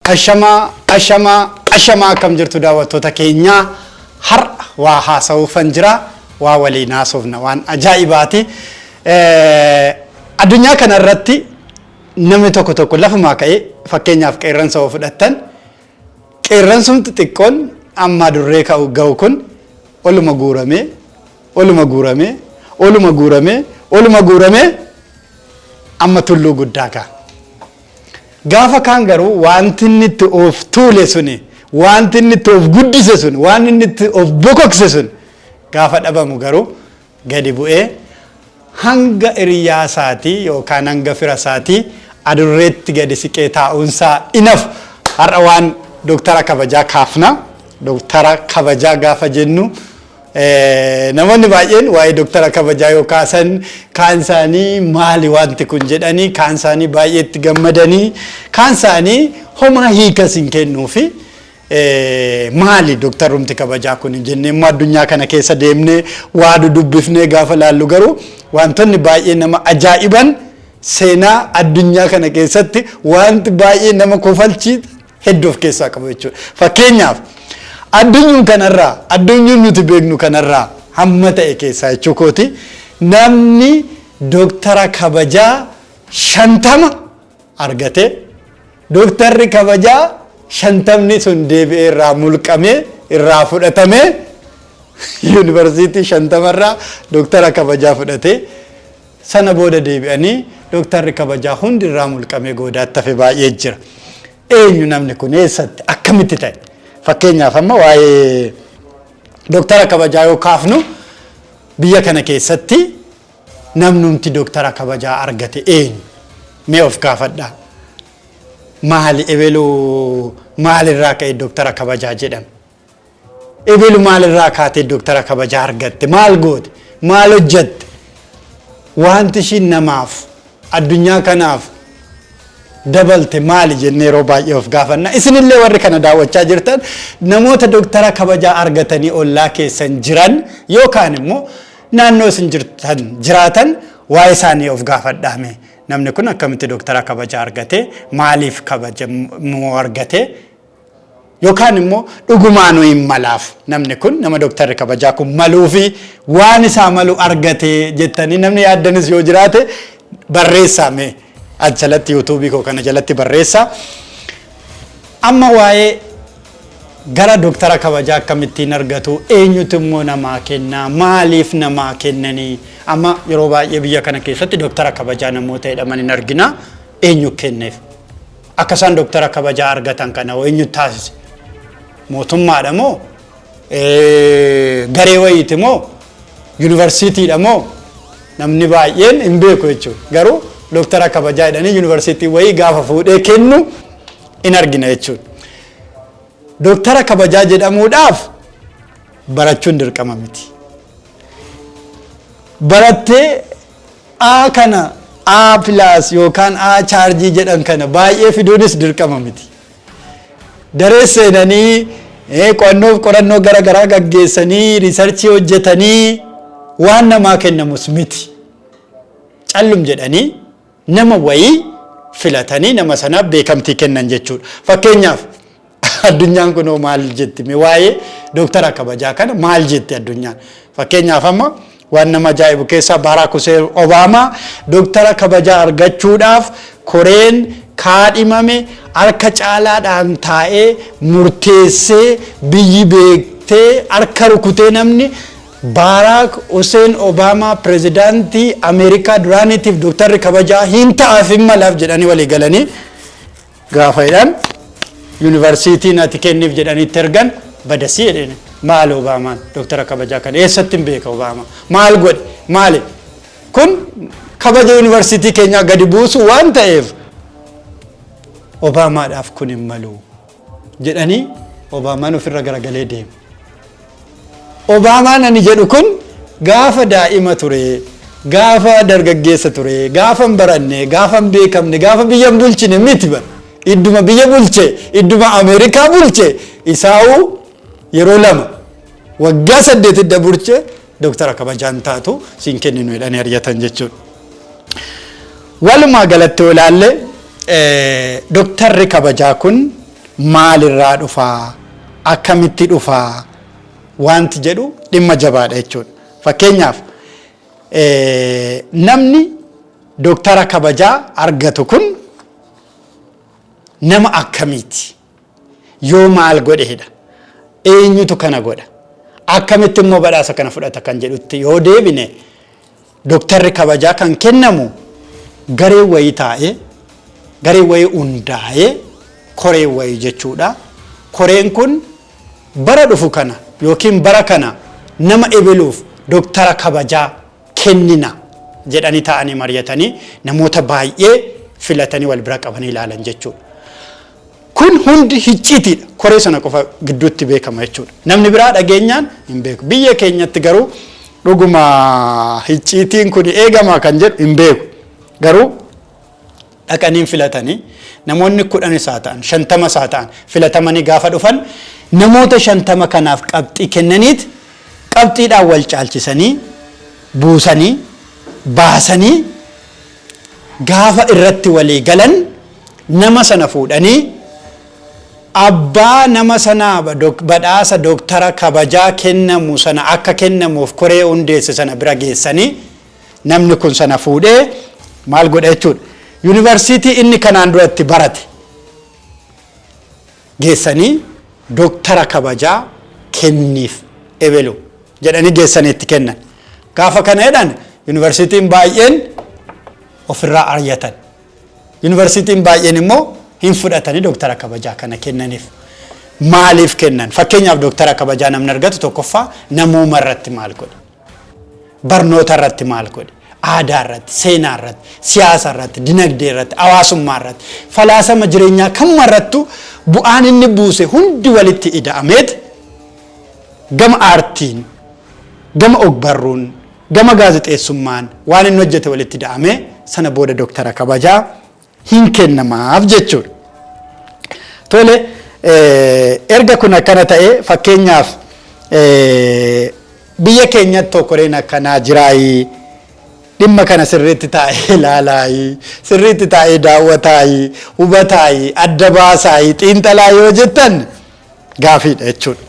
Ashamaa, ashamaa, ashamaa, akkam jirtu daawwattoota keenyaa? Har'a waa haasa'uufan jira. Waa waliin haasofna, waan ajaa'ibaati. Addunyaa kanarratti namni tokko tokko lafumaa ka'ee, fakkeenyaaf qeerransa yoo fudhattan, qeerransumti xiqqoon amma adurree ka'u ga'u kun oluma guuramee, oluma guuramee, oluma guuramee, oluma guuramee amma tulluu guddaa ga'a. Gaafa kaan garuu wanti inni itti of tuule suni, wanti inni itti of guddise sun, waan inni itti of bokokse sun gaafa dhabamu garuu gadi bu'ee hanga hiriyaa isaatii yookaan hanga fira isaatii adurreetti gadi siqee taa'uunsaa inafu. Har'a waan dooktara kabajaa kaafna. Dooktara kabajaa gaafa jennu, namoonni baay'een waa'ee dooktara kabajaa yoo kaasan, kaan isaanii maali wanti kun jedhanii, kaan isaanii baay'ee itti gammadanii, kaan isaanii homaa hiikas hin kennuufi. Maali dooktarumti kabajaa kun jennee immoo addunyaa kana keessa deemnee waa dudubbifnee gaafa laallu garuu wantoonni baay'ee nama ajaa'iban, seenaa addunyaa kana keessatti wanti baay'ee nama kofalchiisu hedduu of keessaa qabu jechuudha. Fakkeenyaaf, addunyuun kanarraa, addunyuun nuti beeknu kanarraa hamma ta'e keessaa jechuu kooti, namni dooktara kabajaa 50 argate, dooktarri kabajaa 50ni sun deebi'ee irraa mulqamee, irraa fudhatamee, yuunivarsiitii 50rraa dooktara kabajaa fudhatee, sana booda deebi'anii dooktarri kabajaa hundi irraa mulqamee goodaatti hafe baay'ee jira. Eenyu namni kun? Eessatti? Akkamitti ta'e? Fakkeenyaaf, amma waa'ee dooktara kabajaa yoo kaafnu, biyya kana keessatti namnumti dooktara kabajaa argate eenyu? Mee of gaafadhaa. Maali, ebeluu maalirraa ka'e dooktara kabajaa jedhame? Ebelu maalirraa kaatee dooktara kabajaa argatte? Maal goote? Maal hojjatte? Wanti ishiin namaaf, addunyaa kanaaf dabalte maali jennee yeroo baay'ee of gaafanna. Isinillee warri kana daawwachaa jirtan, namoota dooktara kabajaa argatanii ollaa keessan jiran yookaan immoo naannoo isin jirtan jiraatan waa'ee isaanii of gaafadhaame. Namni kun akkamitti dooktara kabajaa argate? Maaliif kabajamuu argate? Yookaan immoo dhugumaanuu hin malaaf namni kun, nama dooktarri kabajaa kun maluu fi waan isaa malu argate jettanii namni yaaddanis yoo jiraate, barreessaa mee as jalatti, yuutuubii koo kana jalatti barreessaa. Amma waa'ee gara dooktara kabajaa akkamittiin argatu, eenyutu immoo namaa kennaa, maaliif namaa kennanii? Amma yeroo baay'ee biyya kana keessatti dooktara kabajaa namoota jedhaman hin argina. Eenyu kenneef? Akka isaan dooktara kabajaa argatan kana eenyu taasise? Mootummaadha moo, garee wayiiti moo, yuunivarsiitiidha moo? Namni baay'een hin beeku jechuudha. Garuu dooktara kabajaa jedhanii yuunivarsiitii wayii gaafa fuudhee kennu in argina jechuudha. Dooktara kabajaa jedhamuudhaaf barachuun dirqama miti. Barattee A kana, A plus yookaan A chaarjii jedhan kana baay'ee fiduunis dirqama miti. Daree seenanii qo'annoof qorannoo gara garaa gaggeessanii, research hojjetanii waan namaa kennamus miti. Callum jedhanii nama wayii filatanii nama sanaaf beekamtii kennan jechuudha. Fakkeenyaaf, addunyaan kunoo maal jetti? Mee waa'ee dooktara kabajaa kana maal jetti addunyaan? Fakkeenyaaf, amma waan nama ajaa'ibu keessaa Baaraak Hussein Obaamaa dooktara kabajaa argachuudhaaf koreen kaadhimame harka caalaadhaan taa'ee murteessee, biyyi beektee harka rukutee, namni Baaraak Hussein Obaamaa pirezidaantii Ameerikaa duraaniitiif dooktarri kabajaa hin ta'aaf, hin malaaf jedhanii walii galanii gaafa jedhan, yuunivarsiitiin ati kenniif jedhaniitti ergan badasii jedheen. Maal, Obaamaan dooktara kabajaa kana eessatti hin beeka? Obaamaa maal godhe? Maali kun? Kabaja yuunivarsiitii keenyaa gadi buusu waan ta'eef Obaamaadhaaf kun hin malu jedhanii Obaamaan ofirra garagalee deema. Obaamaan ani jedhu kun gaafa daa'ima ture, gaafa dargaggeessa ture, gaafa hin baranne, gaafa hin beekamne, gaafa biyya hin bulchine miti bara. Idduma biyya bulche, idduma Ameerikaa bulche, isaa'uu yeroo lama waggaa 8 idda bulche, dooktara kabajaan taatu siin kenninu jedhanii ari'atan jechuudha. Walumaa galatti yoo ilaalle, dooktarri kabajaa kun Maalirraa dhufaa? Akkamitti dhufaa? Wanti jedhu dhimma jabaadha jechuudha. Fakkeenyaaf, namni dooktara kabajaa argatu kun nama akkamiiti? Yoo maal godheedha? Eenyutu kana godha? Akkamitti immoo badhaasa kana fudhata kan jedhutti yoo deebine, dooktarri kabajaa kan kennamu garee wayii taa'ee, garee wayii hundaa'ee, koree wayii jechuudha. Koreen kun bara dhufu kana yookiin bara kana nama ebeluuf dooktara kabajaa kennina jedhanii taa'anii mari'atanii, namoota baay'ee filatanii wal bira qabanii ilaalan jechuudha. Kun hundi hicciitiidha. Koree sana qofa gidduutti beekama jechuudha. Namni biraa dhageenyaan hin beeku. Biyya keenyatti garuu dhuguma hicciitiin kun eegama kan jedhu hin beeku. Garuu dhaqanii filatanii, namoonni 10 isaa ta'an, 50 isaa ta'an filatamanii gaafa dhufan, namoota 50 kanaaf qabxii kennaniit, qabxiidhaan wal caalchisanii buusanii baasanii, gaafa irratti walii galan, nama sana fuudhanii abbaa nama sanaa badhaasa dooktara kabajaa kennamu sana akka kennamuuf koree hundeesse sana bira geessanii, namni kun sana fuudhee maal godha jechuudha. Yuunivarsiitii inni kanaan duratti barate geessanii, dooktara kabajaa kenniif ebelu jedhanii geessanii itti kennan. Gaafa kana jedhan, yuunivarsiitiin baay'een ofirraa aryatan. Yuunivarsiitiin baay'een immoo hin fudhatanii dooktara kabajaa kana kennaniif. Maaliif kennan? Fakkeenyaaf, dooktara kabajaa namni argatu tokkoffaa namooma irratti maal godhe? Barnoota irratti maal godhe? Aadaa irratti, seenaa irratti, siyaasa irratti, dinagdee irratti, hawaasummaa irratti, falaasama jireenyaa kamuma irrattu bu'aan inni buuse hundi walitti ida'ameet, gama aartiin, gama ogbarruun, gama gaazexeessummaan waan inni hojjete walitti ida'amee, sana booda dooktara kabajaa hin kennamaaf jechuudha. Tole, erga kun akkana ta'e, fakkeenyaaf biyya keenyatti tokkoreen akkanaa jiraayii, dhimma kana sirriitti taa'ee ilaalaayii, sirriitti taa'ee daawwataayii, hubataayii, adda baasaayii, xiinxalaa yoo jettan gaafiidha jechuudha.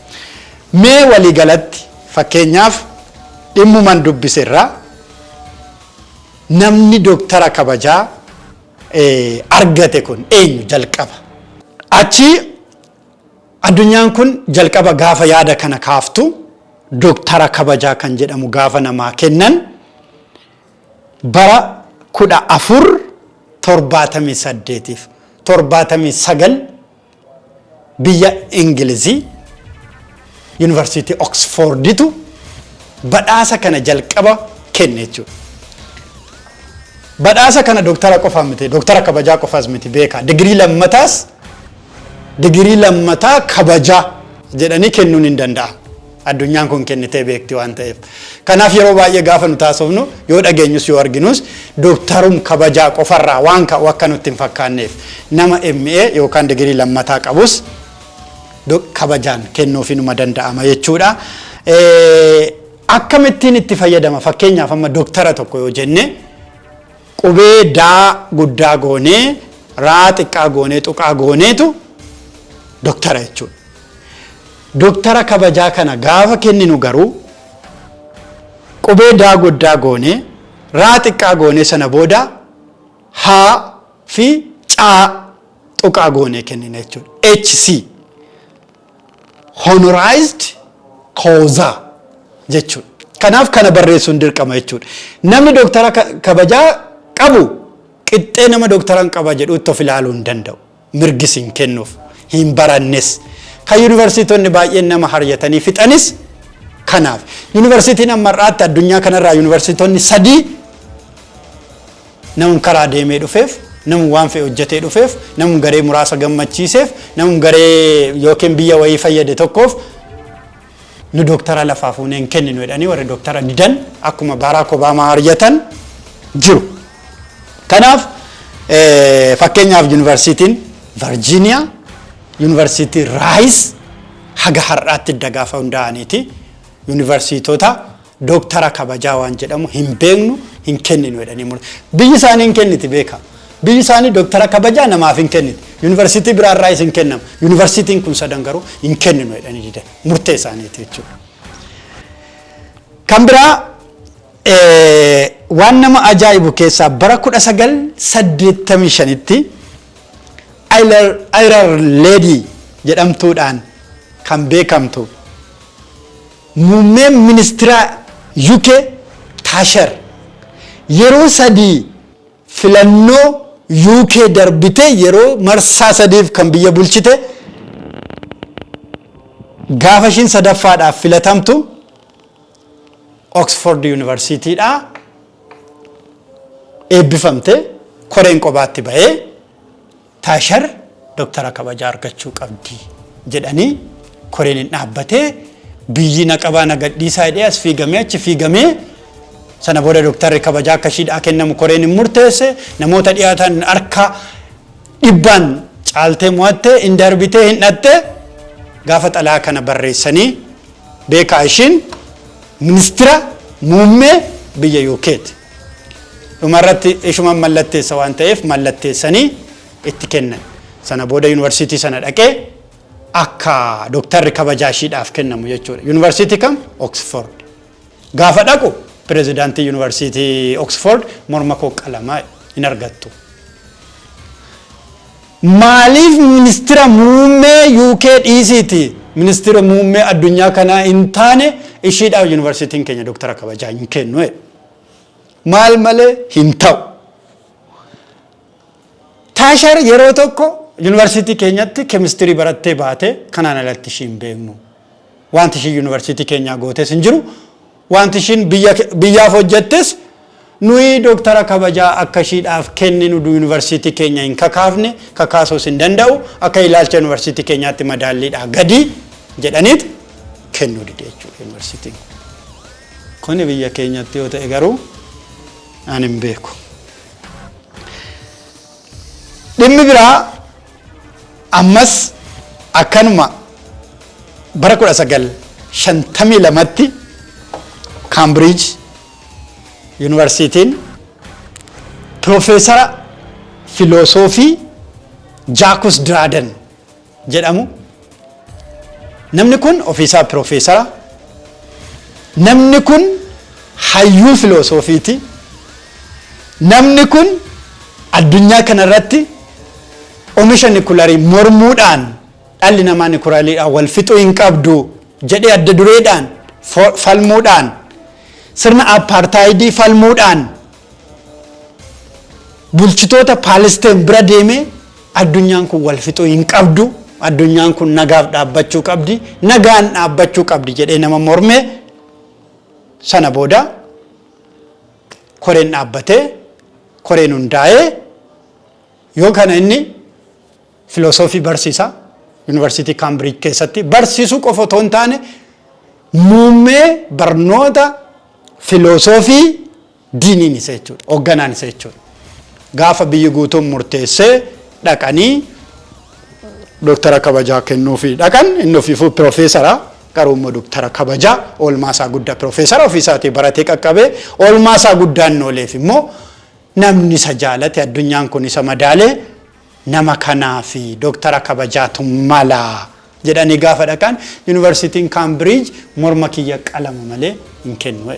Mee waliigalatti, fakkeenyaaf dhimmuman dubbiserraa, namni dooktara kabajaa argate kun eenyu jalqaba? Achi addunyaan kun jalqaba gaafa yaada kana kaaftu, dooktara kabajaa kan jedhamu gaafa namaa kennan, bara 1478f 79 biyya Ingilizii, Yuunivarsiitii Oksfoorditu badhaasa kana jalqaba kenne jechuudha. Badhaasa kana dooktara qofaa miti, dooktara kabajaa qofaas miti, beekaa. Digirii lammataas, digirii lammataa kabajaa jedhanii kennuun hin danda'amu. Addunyaan kun kennitee beekti waan ta'eef. Kanaaf yeroo baay'ee gaafa nu taasofnu, yoo dhageenyus yoo arginus, dooktarum kabajaa qofarraa waan ka'u akka nutti hin fakkaanneef, nama MA yookaan digirii lammataa qabus kabajaan kennuufi numa danda'ama jechuudha. Akkamittiin itti fayyadama? Fakkeenyaaf, amma dooktara tokko yoo jenne, qubee daa guddaa goonee, raa xiqqaa goonee, tuqaa gooneetu dooktara jechuudha. Dooktara kabajaa kana gaafa kenninu garuu, qubee daa guddaa goonee, raa xiqqaa goonee, sana booda haa fi caa tuqaa goonee kennina jechuudha. HC, honoris causa jechuudha. Kanaaf kana barreessuun dirqama jechuudha. Namni dooktara kabajaa qabu qixxee nama dooktaran qaba jedhuutti of ilaaluu hin danda'u. Mirgis hin kennuuf. Hin barannes. Kan yuunivarsiitonni baay'een nama haryatanii fixanis kanaaf. Yuunivarsiitiin amma har'aatti addunyaa kanarraa yuunivarsiitonni sadii namu karaa deemee dhufeef, namu waan fe'e hojjetee dhufeef, namu garee muraasa gammachiiseef, namu garee yookiin biyya wayii fayyade tokkoof nu dooktara lafaa fuunee hin kenninu jedhanii warri dooktara didan, akkuma Baaraak Obaamaa haryatan jiru. Kanaaf fakkeenyaaf yuunivarsiitiin Virgiiniyaa, yuunivarsiitii Raayis haga har'aatti idda gaafa hundaa'aniiti yuunivarsiitota dooktara kabajaa waan jedhamu hin beeknu, hin kenninu jedhanii murte. Biyyi isaanii hin kenniti, beeka. Biyyi isaanii dooktara kabajaa namaaf hin kennite. Yuunivarsiitii biraarraa isin kennama. Yuunivarsiitiin kun sadan garuu hin kenninu jedhanii didan. Murtee isaaniiti jechuudha. Kan biraa waan nama ajaa'ibu keessaa bara 1985tti Iron Lady jedhamtuudhaan kan beekamtu muummeen ministeera UK Thatcher yeroo sadii filannoo UK darbite, yeroo marsaa sadiif kan biyya bulchite, gaafa ishiin sadaffaadhaaf filatamtu Oxford Universityidhaa eebbifamte. Koreen qobaatti bahee Thatcher dooktara kabajaa argachuu qabdi jedhanii koreen hin dhaabbatee, biyyi na qabaa na gadhiisaa jedhee as fiigamee achi fiigamee, sana booda dooktarri kabajaa akka ishiidhaa kennamu koreen hin murteesse. Namoota dhiyaatan harka dhibbaan caaltee mo'attee hin darbitee hin dhatte. Gaafa xalaa kana barreessanii, beekaa, ishiin ministira muummee biyya UK'ti. Dhumarratti ishuma mallatteessa waan ta'eef mallatteessanii itti kennan. Sana booda yuunivarsiitii sana dhaqee akka dooktarri kabajaa ishiidhaaf kennamu jechuudha. Yuunivarsiitii kam? Oxford. Gaafa dhaqu pirezidaantii yuunivarsiitii Oxford morma koo qalamaa, hin argattu. Maaliif ministira muummee UK dhiisiiti, ministira muummee addunyaa kanaa hin taane ishiidhaaf yuunivarsiitiin keenya dooktara kabajaa hin kennu? Maal malee hin ta'u. Thatcher yeroo tokko yuunivarsiitii keenyatti keemistirii barattee baate, kanaan alatti ishii hin beeknu. Wanti ishii yuunivarsiitii keenyaa gootes hin jiru. Wanti ishiin biyyaaf hojjettes, nuyi dooktara kabajaa akka ishiidhaaf kenninu yuunivarsiitii keenya hin kakaafne, kakaasuus hin danda'u, akka ilaalcha yuunivarsiitii keenyaatti madaalliidhaa gadi jedhaniit kennuu dide jechuudha yuunivarsiitiin kun. Kuni biyya keenyatti yoo ta'e garuu ani hin beeku. Dhimmi biraa ammas akkanuma bara 1952tti Cambridge Yuunivarsiitiin Piroofeesara filosoofii Jacques Derrida jedhamu. Namni kun ofiisaa piroofeesara. Namni kun hayyuu filosoofiiti. Namni kun addunyaa kanarratti oomisha nikularii mormuudhaan, dhalli namaa nikulariidhaan wal fixuu hin qabdu jedhee adda dureedhaan falmuudhaan, sirna apartaayidii falmuudhaan, bulchitoota Paalesteen bira deemee addunyaan kun wal fixuu hin qabdu, addunyaan kun nagaaf dhaabbachuu qabdi, nagaan dhaabbachuu qabdi jedhee nama morme. Sana booda koreen dhaabbatee, koreen hundaa'ee, yoo kana inni filosoofii barsiisa yuunivarsiitii Cambridge keessatti. Barsiisuu qofa otoo hin taane muummee barnoota filosoofii diiniin isa jechuudha, hoogganaan isa jechuudha. Gaafa biyyi guutuun murteessee dhaqanii dooktara kabajaa kennuufii dhaqan, inni ofiifuu piroofeesara, garuu immoo dooktara kabajaa oolmaa isaa guddaa, piroofeesara ofiisaatii baratee qaqqabee, oolmaa isaa guddaan ooleef immoo namni isa jaalate, addunyaan kun isa madaalee, nama kanaa fi dooktara kabajaatu mala jedhanii gaafa dhaqan, yuunivarsiitiin Cambridge morma kiyya qalama malee hin kennu.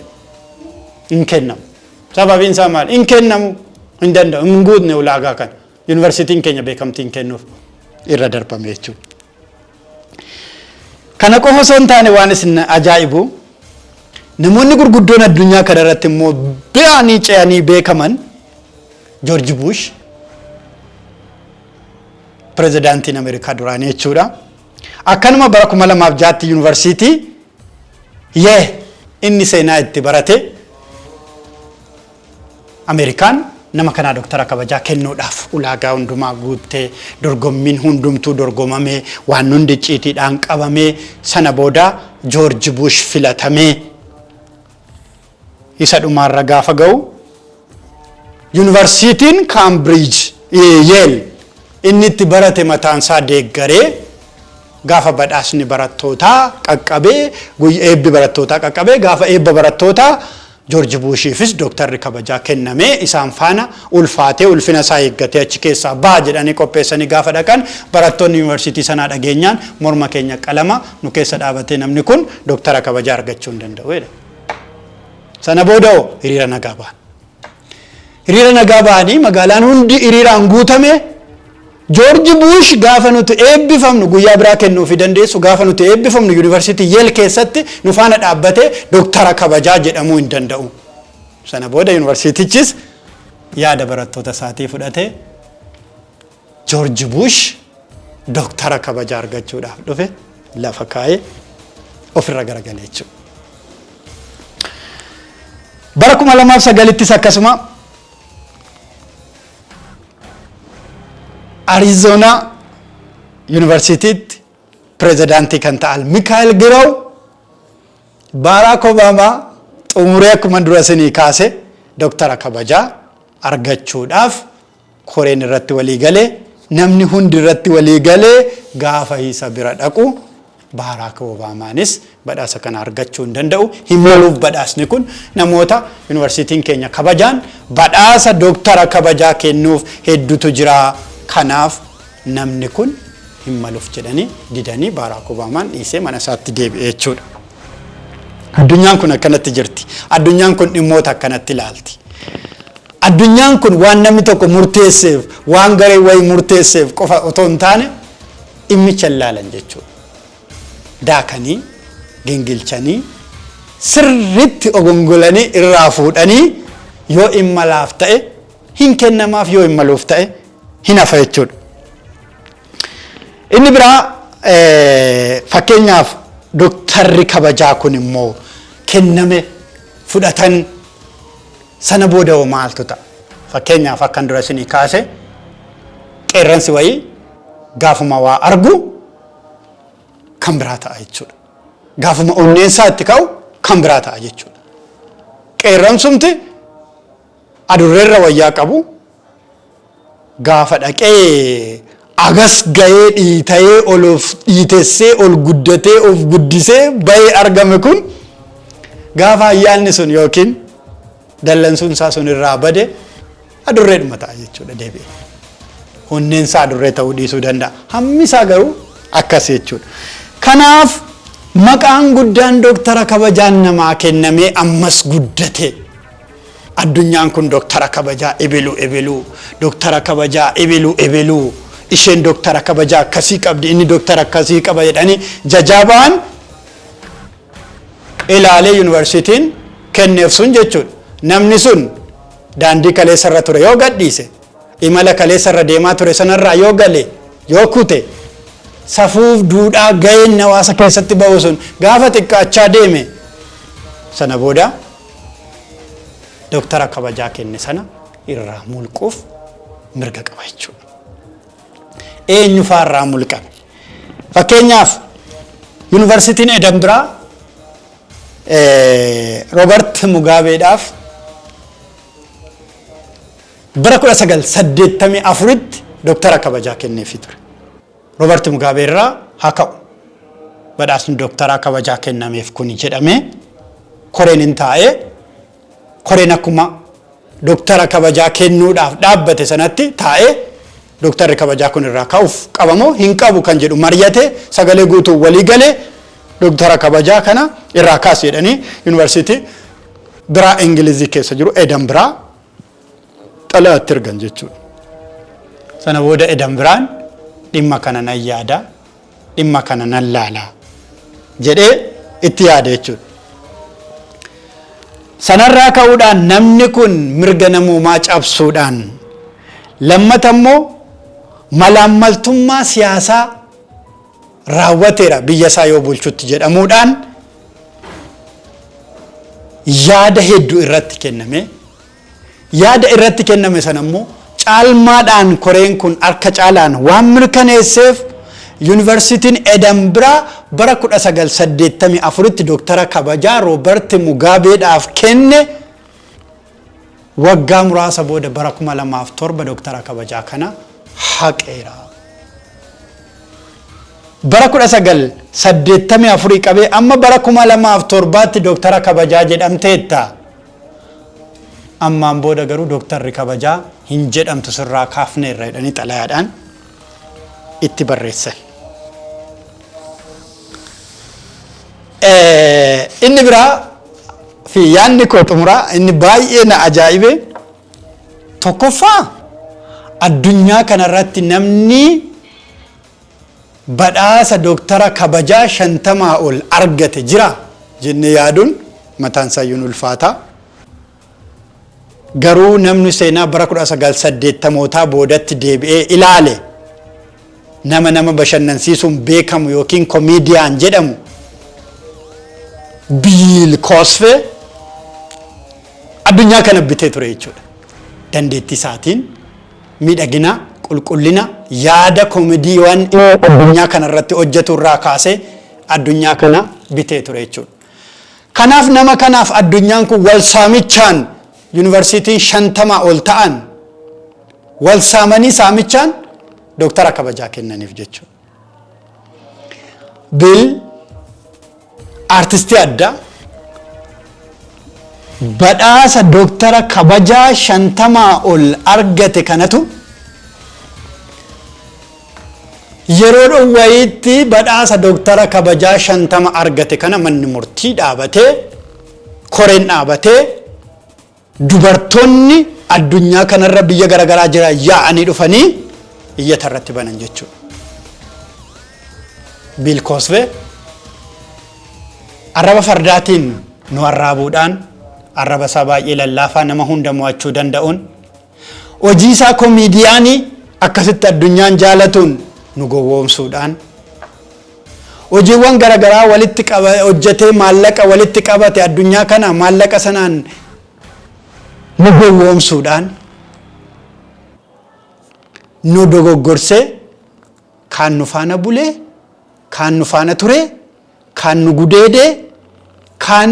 Hin kennamu. Sababiin isaa maali? Hin kennamu. Hin danda'u. Hin guutne ulaagaa kana. Yuunivarsiitiin keenya beekamtii hin kennuuf, irra darbame jechuudha. Kana qofa osoo hin taane, waan isin ajaa'ibu, namoonni gurguddoon addunyaa kana irratti immoo be'anii ce'anii beekaman, George Bush, pirezidaantiin Ameerikaa duraanii jechuudha. Akkanuma bara 2006tti yuunivarsiitii Yale inni seenaa itti barate, Ameerikaan nama kanaa doktara kabajaa kennuudhaaf ulaagaa hundumaa guuttee, dorgommiin hundumtuu dorgomamee, waan hundi icciitiidhaan qabamee, sana booda George Bush filatamee isa dhumaarra gaafa ga'u, yuunivarsiitiin Cambridge Yale inni itti barate mataansaa deeggaree, gaafa badhaasni barattootaa qaqqabee, eebbi barattootaa qaqqabee, gaafa eebba barattootaa Joorji Buushiifis dooktarri kabajaa kennamee isaan faana ulfaatee ulfina isaa eeggatee achi keessaa ba'a jedhanii qopheessanii gaafa dhaqan, barattoonni yuunivarsiitii sanaa dhageenyaan, "Morma keenya qalama, nu keessa dhaabatee namni kun dooktara kabajaa argachuu hin danda'u" jedha. Sana booda hoo hiriira nagaa ba'an. Hiriira nagaa ba'anii magaalaan hundi hiriiraan guutame. Joorji Buush gaafa nuti eebbifamnu, guyyaa biraa kennuufii dandeessu, gaafa nuti eebbifamnu yuunivarsiitii Yale keessatti nu faana dhaabbatee dooktara kabajaa jedhamuu hin danda'u. Sana booda yuunivarsiitichis yaada barattoota isaatii fudhatee, Joorji Buush dooktara kabajaa argachuudhaaf dhufe lafa kaa'ee ofirra garagale jechuudha. Bara 2009ttis akkasuma Arizoonaa Yuunivarsiitiitti pirezidaantii kan ta'an Mikaayil Giraw, Baaraak Obaamaa xumuree akkuma dura isinii kaase dooktara kabajaa argachuudhaaf koreen irratti walii galee, namni hundi irratti walii galee, gaafa isa bira dhaqu, Baaraak Obaamaanis badhaasa kana argachuu hin danda'u. Hin maluuf badhaasni kun. Namoota yuunivarsiitiin keenya kabajaan badhaasa dooktara kabajaa kennuuf hedduutu jira. Kanaaf namni kun hin maluuf jedhanii didanii, Baaraak Obaamaan dhiisee mana isaatti deebi'e jechuudha. Addunyaan kun akkanatti jirti. Addunyaan kun dhimmoota akkanatti ilaalti. Addunyaan kun waan namni tokko murteesseef, waan garee wayii murteesseef qofa otoo hin taane, dhimmicha ilaalan jechuudha. Daakanii, gingilchanii, sirriitti ogongolanii irraa fuudhanii, yoo hin malaaf ta'e hin kennamaaf, yoo hin maluuf ta'e hin hafa jechuudha. Inni biraa, fakkeenyaaf, dooktarri kabajaa kun immoo kenname, fudhatan, sana booda hoo maaltu ta'a? Fakkeenyaaf, akkan dura isinii kaase, qeerransi wayii gaafuma waa argu kan biraa ta'a jechuudha. Gaafuma onneensaa itti ka'u kan biraa ta'a jechuudha. Qeerransumti adurreerra wayyaa qabu gaafa dhaqee agas ga'ee dhiita'ee ol of dhiitessee, ol guddatee, of guddisee bahee argame kun, gaafa ayyaanni sun yookiin dallansuun isaa sun irraa bade, adurreedhuma ta'a jechuudha deebi'ee. Onneen isaa adurree ta'uu dhiisuu danda'a. Hammi isaa garuu akkas jechuudha. Kanaaf maqaan guddaan dooktara kabajaan namaa kennamee ammas guddate. Addunyaan kun dooktara kabajaa ebelu ebelu, dooktara kabajaa ebelu ebelu, isheen dooktara kabajaa akkasii qabdi, inni dooktara akkasii qaba jedhanii jajaa ba'an ilaalee yuunivarsiitiin kenneef sun jechuudha. Namni sun daandii kaleessa irra ture yoo gadhiise, imala kaleessa irra deemaa ture sanarraa yoo gale, yoo kute, safuuf duudhaa gaheen hawaasa keessatti ba'u sun gaafa xiqqaachaa deeme, sana booda dooktara kabajaa kenne sana irraa mulquuf mirga qaba jechuudha. Eenyu faa irraa mulqame? Fakkeenyaaf, Yuunivarsiitiin Edinbiraa Roobert Mugaabeedhaaf bara 1984tti dooktara kabajaa kenneefii ture. Roobert Mugaabee irraa haa ka'u badhaasni dooktaraa kabajaa kennameef kun jedhamee koreen hin taa'ee, koreen akkuma dooktara kabajaa kennuudhaaf dhaabbate sanatti taa'ee, dooktarri kabajaa kun irraa ka'uuf qabamoo hin qabu kan jedhu mari'ate, sagalee guutuu walii galee, dooktara kabajaa kana irraa kaas jedhanii yuunivarsiitii biraa Ingilizii keessa jiru Edinbiraa xalayaatti ergan jechuudha. Sana booda Edinbiraan dhimma kana nan yaada, dhimma kana nan laala jedhee itti yaade jechuudha. Sanarraa ka'uudhaan namni kun mirga namoomaa cabsuudhaan, lammata immoo malaammaltummaa siyaasaa raawwateera biyya isaa yoo bulchutti jedhamuudhaan yaada hedduu irratti kenname. Yaada irratti kenname sana immoo caalmaadhaan koreen kun harka caalaan waan mirkaneesseef, Yuunivarsiitiin Edinbiraa bara 1984tti dooktara kabajaa Roobert Mugaabeedhaaf kenne, waggaa muraasa booda bara 2007 dooktara kabajaa kana haqeera. Bara 1984 qabee amma bara 2007tti dooktara kabajaa jedhamteetta. Ammaan booda garuu dooktarri kabajaa hin jedhamtu, sirraa kaafneerra jedhanii xalayaadhaan itti barreessan. Inni biraa fi yaadni koo xumuraa inni baay'ee na ajaa'ibe, tokkoffaa, addunyaa kanarratti namni badhaasa dooktara kabajaa 50 ol argate jira jennee yaaduun mataan isaayyuu ulfaata. Garuu namni seenaa bara 1980mootaa boodatti deebi'ee ilaale, nama bashannansiisuun beekamu yookiin komiidiyaan jedhamu Biil Koosfee addunyaa kana bitee ture jechuudha. Dandeettii isaatiin, miidhagina, qulqullina, yaada koomedii waan addunyaa kana irratti hojjetu irraa kaasee addunyaa kana bitee ture jechuudha. Kanaaf nama kanaaf addunyaan kun wal saamichaan, yuunivarsiitiin 50 ol ta'an wal saamanii saamichaan dooktara kabajaa kennaniif jechuudha. Biil aartistii addaa badhaasa dooktara kabajaa 50 ol argate kanatu yeroo wayiitti badhaasa dooktara kabajaa 50 argate kana manni murtii dhaabatee, koreen dhaabatee, dubartoonni addunyaa kanarra biyya garaagaraa jiran yaa'anii dhufanii iyyata irratti banan jechuudha. Biil Koosbee arraba fardaatiin nu arraabuudhaan, arraba isaa baay'ee lallaafaa nama hunda mo'achuu danda'uun, hojii isaa komiidiyaanii akkasitti addunyaan jaalatuun nu gowwoomsuudhaan, hojiiwwan garaagaraa walitti qaba hojjetee maallaqa walitti qabate addunyaa kana maallaqa sanaan nu gowwoomsuudhaan, nu dogoggorsee, kaan nu faana bulee, kaan nu faana ture, kaan nu gudeedee, kaan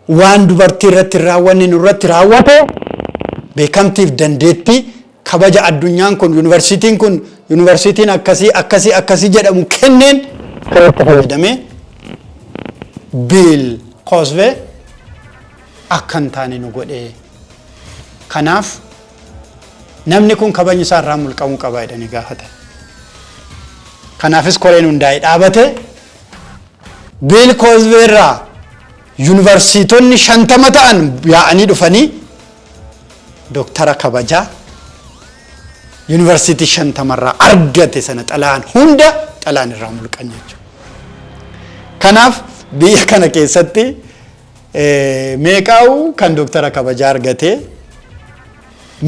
waan dubartii irratti hin raawwanne nurratti raawwate, beekamtiif dandeettii kabaja addunyaan kun, yuunivarsiitiin kun, yuunivarsiitiin akkasii akkasii akkasii jedhamu kenneen kanatti fayyadamee Biil Koosbee akka hin taane nu godhe. Kanaaf namni kun kabajni isaa irraa mulqamuu qaba jedhanii gaafatan. Kanaafis koreen hundaa'ee dhaabate, Biil Koosbee irraa yuunivarsiitonni 50 ta'an yaa'anii dhufanii dooktara kabajaa yuunivarsiitii 50rraa argate sana xalayaan hunda xalayaan irraa mulqan jechuudha. Kanaaf biyya kana keessatti meeqaa'u kan dooktara kabajaa argate,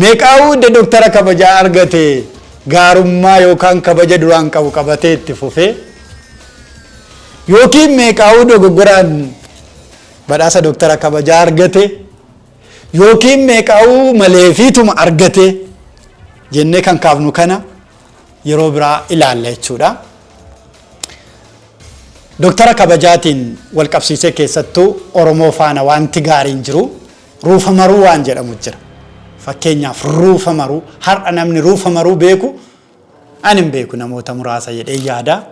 meeqaa'u de dooktara kabajaa argate gaarummaa yookaan kabaja duraan qabu qabatee itti fufee, yookiin meeqaa'u dogoggoraan badhaasa dooktara kabajaa argate, yookiin meeqaa'u maleefiituma argate jennee kan kaafnu kana yeroo biraa ilaalla jechuudha. Dooktara kabajaatiin wal qabsiisee keessattuu Oromoo faana wanti gaariin jiru ruufa maruu waan jedhamu jira. Fakkeenyaaf ruufa maruu, har'a namni ruufa maruu beeku ani hin beeku, namoota muraasa jedhee yaada.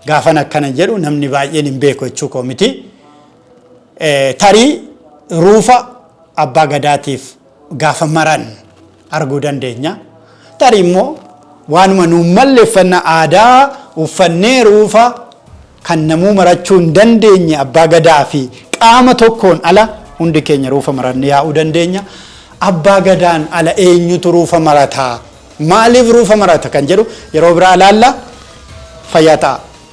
Gaafan akkana jedhu namni baay'een hin beeku jechuu koo miti. Tarii ruufa abbaa gadaatiif gaafa maran arguu dandeenya. Tarii immoo waanuma nuun malle uffannaa aadaa uffannee ruufa kan namuu marachuu hin dandeenye abbaa gadaa fi qaama tokkoon ala hundi keenya ruufa marannee yaa'uu dandeenya. Abbaa gadaan ala eenyutu ruufa marataa? Maaliif ruufa marata kan jedhu yeroo biraa ilaalla. Fayyaa ta'a.